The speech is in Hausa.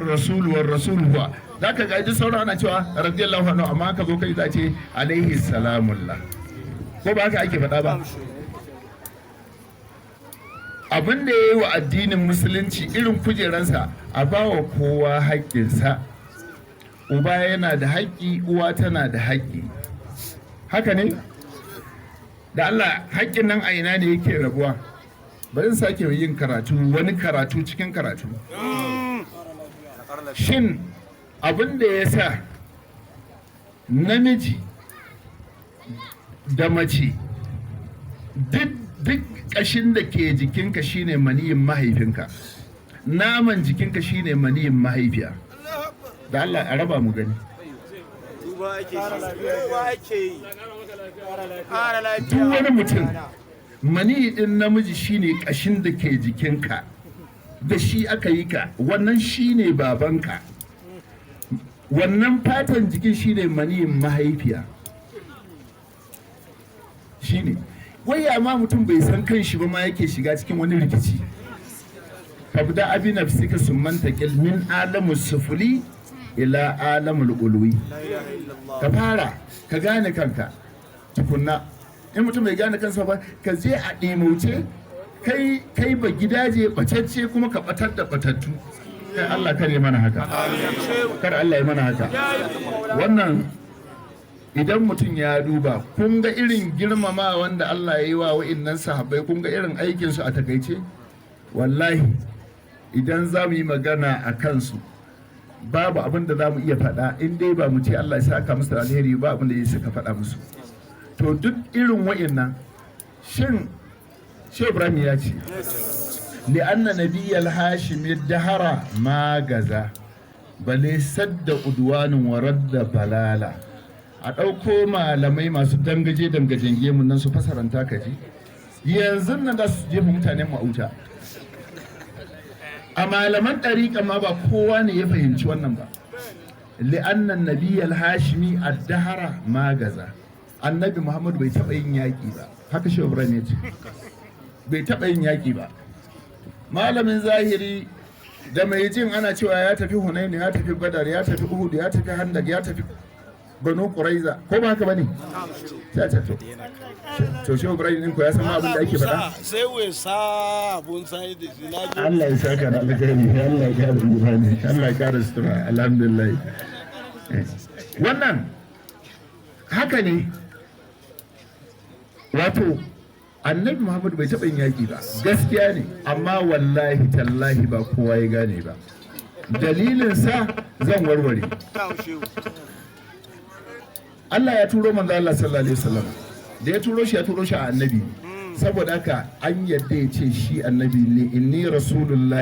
Rasulu war rasulu huwa. Zaka ga duk sauran ana cewa radiyallahu anhu, amma ka zo kai za ce alaihi salamullah. Ko ba haka ake faɗa ba? Abin da ya yi wa addinin Musulunci, irin kujeransa, a bawa kowa haƙƙinsa. Uba yana da haƙƙi, uwa tana da haƙƙi. Haka ne? Da Allah, haƙƙin nan a ina ne yake rabuwa? Bari in sake yin karatu, wani karatu cikin karatu. Shin abin da ya sa namiji da mace, duk ƙashin da ke jikinka shine maniyin mahaifinka, naman jikinka shine maniyin mahaifiya? Da Allah, a raba mu gani. Duba ake shi. Duba ake yi. Ƙara lafiya. Duk wani mutum, maniyi din namiji shine ƙashin da ke jikinka, da shi aka yi ka. Wannan shine babanka. Wannan fatan jikin shine maniyin mahaifiya. Shine wai amma mutum bai san kanshi ba ma yake shiga cikin wani rikici. Fabda bi nafsika summan taqil min alamus sufuli ila alamul ulwi. Ka fara ka gane kanka tukunna. In mutum bai gane kansa ba, ka je a ɗimauce, kai ba gidaje bacacce, kuma ka batar da batattu. Kai, Allah kare mana haka, kar Allah ya mana haka. Wannan idan mutum ya duba, kun ga irin girmama wanda Allah ya yi wa wa'innan sahabbai, kun ga irin aikinsu. A takaice, wallahi idan za mu yi magana a kansu, babu abin da za mu iya faɗa in dai ba mu ce Allah ya saka musu da alheri ba. Abin da ya suka faɗa musu. To, duk irin wa'innan, shin Shehu Ibrahim ya ce li'anna nabiyyal hashimi dahara ma gaza bale sadda udwanin wa radda balala. A ɗauko malamai masu dangaje dangajen gemun nan su fasaranta ka ji, yanzu nan za su jefa mutanen mu a wuta. A malaman ɗariƙa ma ba kowa ne ya fahimci wannan ba. Li'annan nabiyyal hashimi addahara magaza, Annabi Muhammadu bai taɓa yin yaƙi ba. Haka Shehu Ibrahim ya ce, bai taɓa yin yaƙi ba. Malamin zahiri da mai jin ana cewa ya tafi Hunainu, ya tafi Badar, ya tafi Uhud, ya tafi Handak, ya tafi Banu Quraiza, ko ba haka bane? Sai ce to Shehu Ibrahim din ko ya san ma abin da ake faɗa. Sai we sa abun sai da shi na ji. Allah ya saka da alkhairi, Allah ya kara imani, Allah ya kara sutura. Alhamdulillah. Wannan haka ne. Wato Annabi Muhammadu bai taɓa yin yaƙi ba, gaskiya ne, amma wallahi tallahi ba kowa ya gane ba. Dalilin sa zan warware. Allah ya turo manzo Allah sallallahu alaihi wasallam. Da ya turo shi, ya turo shi a annabi. Saboda haka an yadda ya ce shi annabi ne, inni rasulullahi.